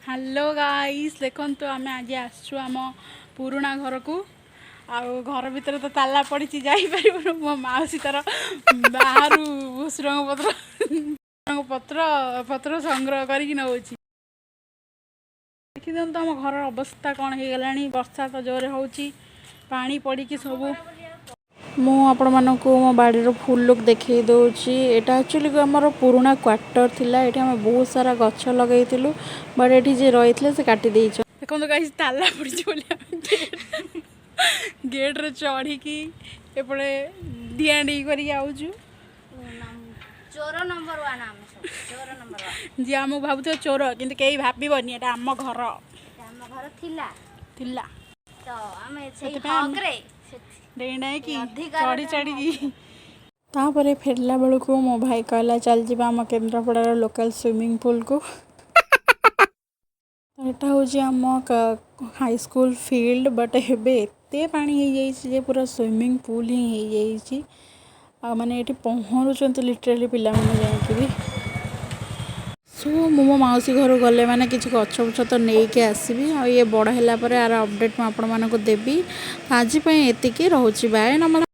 Hello guys, ଦେଖନ୍ତୁ, ଆମେ ଆଜି ଆସିଛୁ ଆମ ପୁରୁଣା ଘରକୁ। ଆଉ ଘର ଭିତରେ ତ ତାଲା ପଡ଼ିଛି, ଯାଇପାରିବୁନୁ। ମୋ ମାଉସୀ ତାର ବାହାରୁ ଭୃସଙ୍ଗ ପତ୍ର ପତ୍ର ପତ୍ର ସଂଗ୍ରହ କରିକି ନେଉଛି। ଦେଖିଦିଅନ୍ତୁ, ଆମ ଘରର ଅବସ୍ଥା କ'ଣ ହେଇଗଲାଣି। ବର୍ଷା ତ ଜୋରେ ହେଉଛି, ପାଣି ପଡ଼ିକି ସବୁ। ମୁଁ ଆପଣମାନଙ୍କୁ ମୋ ବାଡ଼ିର ଫୁଲ୍ ଲୁକ୍ ଦେଖେଇ ଦେଉଛି। ଏଇଟା ଆକ୍ଚୁଆଲି ଆମର ପୁରୁଣା କ୍ୱାର୍ଟର ଥିଲା। ଏଠି ଆମେ ବହୁତ ସାରା ଗଛ ଲଗେଇଥିଲୁ, ବଟ୍ ଏଠି ଯିଏ ରହିଥିଲେ ସେ କାଟି ଦେଇଛନ୍ତି। ଦେଖନ୍ତୁ ଗାଇସ୍, ତାଲା ପଡ଼ିଛି ବୋଲି ଆମେ ଗେଟ୍ରେ ଚଢ଼ିକି ଏପଟେ ଡିଆଁ ଡିଇଁ କରିକି ଆଉଛୁ। ଚୋର ନମ୍ବର 1, ଆମେ ସବୁ ଚୋର ନମ୍ବର 1। ଯିଏ ଆମକୁ ଭାବୁଥିବ ଚୋର, କିନ୍ତୁ କେହି ଭାବିବନି, ଏଇଟା ଆମ ଘର। ଆମ ଘର ଥିଲା। ଥିଲା। ତ ଆମେ ସେଇ ସେଥିପାଇଁ ଆମେ ହକରେ ଡେଇଁ ଡେଇଁକି ଅଧିକାର ଚଢ଼ି ଚଢ଼ିକି। ତାପରେ ଫେରିଲା ବେଳକୁ ମୋ ଭାଇ କହିଲା, ଚାଲ ଯିବା ଆମ କେନ୍ଦ୍ରାପଡ଼ାର ଲୋକାଲ୍ ସୁଇମିଂ ପୁଲ୍କୁ। ଏଇଟା ହେଉଛି ଆମ ହାଇସ୍କୁଲ ଫିଲ୍ଡ, ବଟ୍ ଏବେ ଏତେ ପାଣି ହେଇଯାଇଛି ଯେ ପୁରା ସୁଇମିଂ ପୁଲ୍ ହିଁ ହେଇଯାଇଛି। ଆଉ ମାନେ ଏଠି ପହଁରୁଛନ୍ତି ଲିଟରାଲି ପିଲାମାନେ ଯାଇକି ବି। ସୋ ମୁଁ ମୋ ମାଉସୀ ଘରକୁ ଗଲେ ମାନେ କିଛି ଗଛ ଫଛ ତ ନେଇକି ଆସିବି। ଆଉ ଇଏ ବଡ଼ ହେଲା ପରେ ଆର ଅପଡ଼େଟ୍ ମୁଁ ଆପଣମାନଙ୍କୁ ଦେବି। ଆଜି ପାଇଁ ଏତିକି ରହୁଛି। ବାଏ, ନମସ୍କାର।